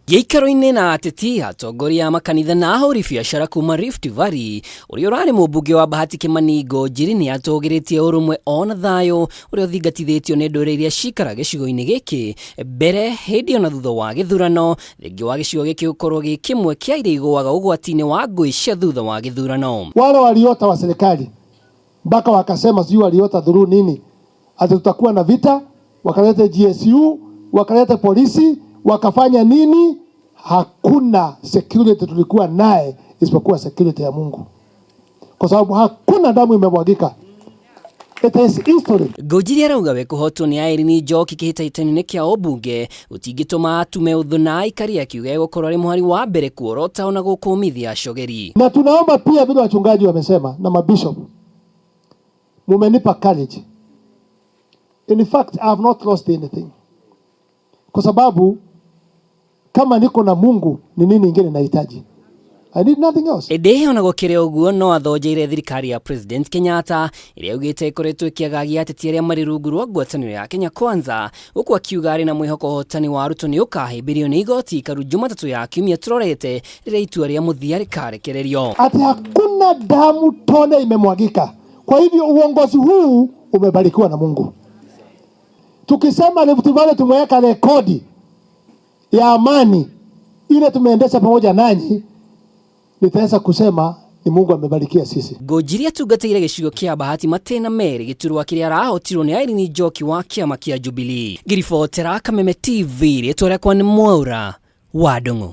Gĩikaro-inĩ na ateti, atongoria a makanitha na ahũri biacara kuma Rift Valley, ũrĩa ũrarĩ mũmbunge wa Bahati Kĩmani Ngũnjiri nĩ atũgĩrĩtie ũrũmwe ona thayũ ũrĩa ũthingatithĩtio nĩ ndũrĩrĩ iria cikara gĩcigo-inĩ gĩkĩ mbere, hĩndĩ ona thutha wa gĩthurano, thengia wa gĩcigo gĩkĩ gũkorwo gĩ kĩmwe kĩa iria igũaga ũgwati-inĩ wa ngũĩ cia thutha wa gĩthurano. Wale waliota wa serikali mpaka wakasema sijui waliota through nini ati tutakuwa na vita, wakaleta GSU, wakaleta polisi, wakafanya nini? Hakuna security tulikuwa naye isipokuwa security ya Mungu, kwa sababu hakuna damu imemwagika. It is history. Ngũnjiri arauga we kũhotwo nĩ Irene Njoki kĩhĩtahĩtano-inĩ kĩa ũmbunge gũtingĩtũma atume ũthũ na aikari akiuga egũkorwo arĩ mũhari wa mbere kuorota ona gũkũmithia acogeri. Na tunaomba pia vile wachungaji wamesema na mabishop, mumenipa courage. In fact, I have not lost anything, kwa sababu kama niko na Mungu ni nini ingine nahitaji? I need nothing else. Ĩndĩ ona gũkĩrĩ ũguo no athonjeire thirikari ya President Kenyatta ĩrĩa augĩte ĩkoretwo ĩkĩagagia ateti arĩa marĩ rungu rwa ngwatanĩro ya Kenya Kwanza, gũkũ akiuga arĩ na mwĩhoko ũhotani wa Ruto nĩ ũkahĩmbĩrio nĩ igoti ikaru Jumatatũ ya kiumia tũrorete rĩrĩa itua rĩa mũthia rĩkarekererio. Ati hakuna damu tone imemwagika. Kwa hivyo uongozi huu umebarikiwa na Mungu. Tukisema Rift Valley tumeweka rekodi ya amani ile tumeendesha pamoja nanyi, nitaweza kusema ni Mungu amebarikia sisi. Ngũnjiri atungatĩire gĩcigo kĩa Bahati matĩna merĩ gĩturwa kĩrĩa arahotirwo nĩ Irene Njoki wa kĩama kĩa Jubilee. Ngĩribotera Kameme TV, rĩtwa rĩakwa nĩ Mwaura wa Ndung'u.